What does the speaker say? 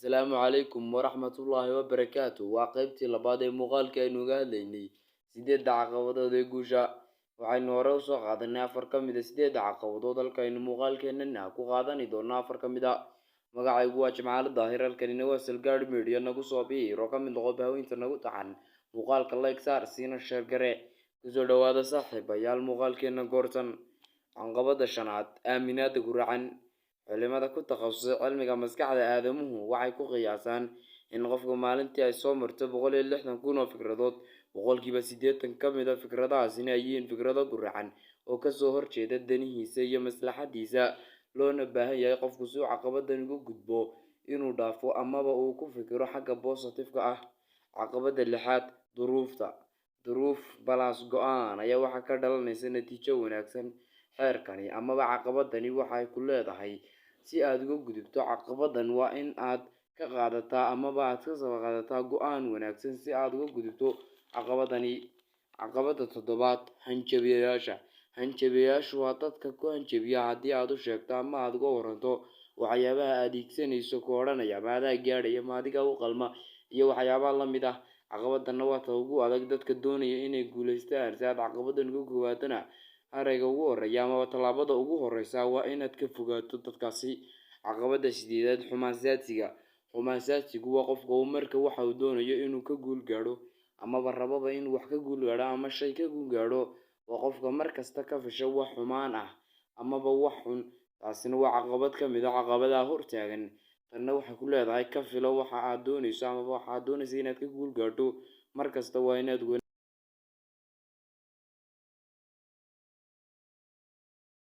Asalaamu calaykum waraxmatullaahi wabarakaatu. Waa qaybtii labaad ee muuqaalka aynu uga hadlaynay sideedda caqabadood ee guusha. Waxaynu hore usoo qaadanay afar ka mid a sideedda caqabadood, halka aynu muuqaalkeenana ku qaadani doono afar ka mid a. Magacaygu waa Jimcaale Daahir, halkanina waa Salgaadh Media. Nagu soo biir oo ka mid noqo baaweynta nagu taxan. Muuqaalka like saar, siina share garee. Kusoo dhawaada, saaxiibayaal, muuqaalkeena goortan. Caqabada shanaad: aaminaada guracan. Culimada ku takhasusay cilmiga maskaxda aadamuhu waxay ku qiyaasaan in qofka maalintii ay soo marto 160,000 oo fikradood, 80% ka mid a fikradahaasina ay yihiin fikrado guracan oo kasoo horjeeda danihiisa iyo maslaxadiisa, loona baahan yahay qofku si uu caqabadan uga gudbo inuu dhaafo amaba uu ku fikiro xagga positive-ka ah. Caqabada lixaad: duruufta. Duruuf plus go'aan ayaa waxaa ka dhalanaysa natiijo wanaagsan. Xeerkani amaba caqabadani waxay ku leedahay, si aad uga gudubto caqabadan, waa in aad ka qaadataa amaba aad ka soo qaadataa go'aan wanaagsan si aad uga gudubto caqabadani. Caqabada toddobaad: hanjabiyayaasha. Hanjabiyayaashu waa dadka ku hanjabiya haddii aad u sheegto ama aad uga waranto waxyaabaha aad hiigsanayso, ku odhanaya: "Ma adaa gaadhaya? Ma adigaa u qalma?" iyo waxyaabaha la mid ah. Caqabadana waa ta ugu adag dadka doonaya inay guulaystaan. Si aad caqabadan uga fogaatona, ereyga ugu horeeya amaba tallaabada ugu horeysa waa inaad ka fogaato dadkaasi. Caqabada sideedaad: xumaansaadsiga. Xumaansaadsigu waa qofka uu marka waxa uu doonayo inuu ka guul gaadho amaba rababa inuu wax ka guul gaadho ama shay ka guul gaadho, waa qofka markasta ka fisha wax xumaan ah amaba wax xun. Taasina waa caqabad ka mid a caqabadaha hortaagan. Tanna waxay ku leedahay, ka filo waxa aad doonayso amaba waxa aad doonaysa inaad ka guul gaadho, markasta waa inaad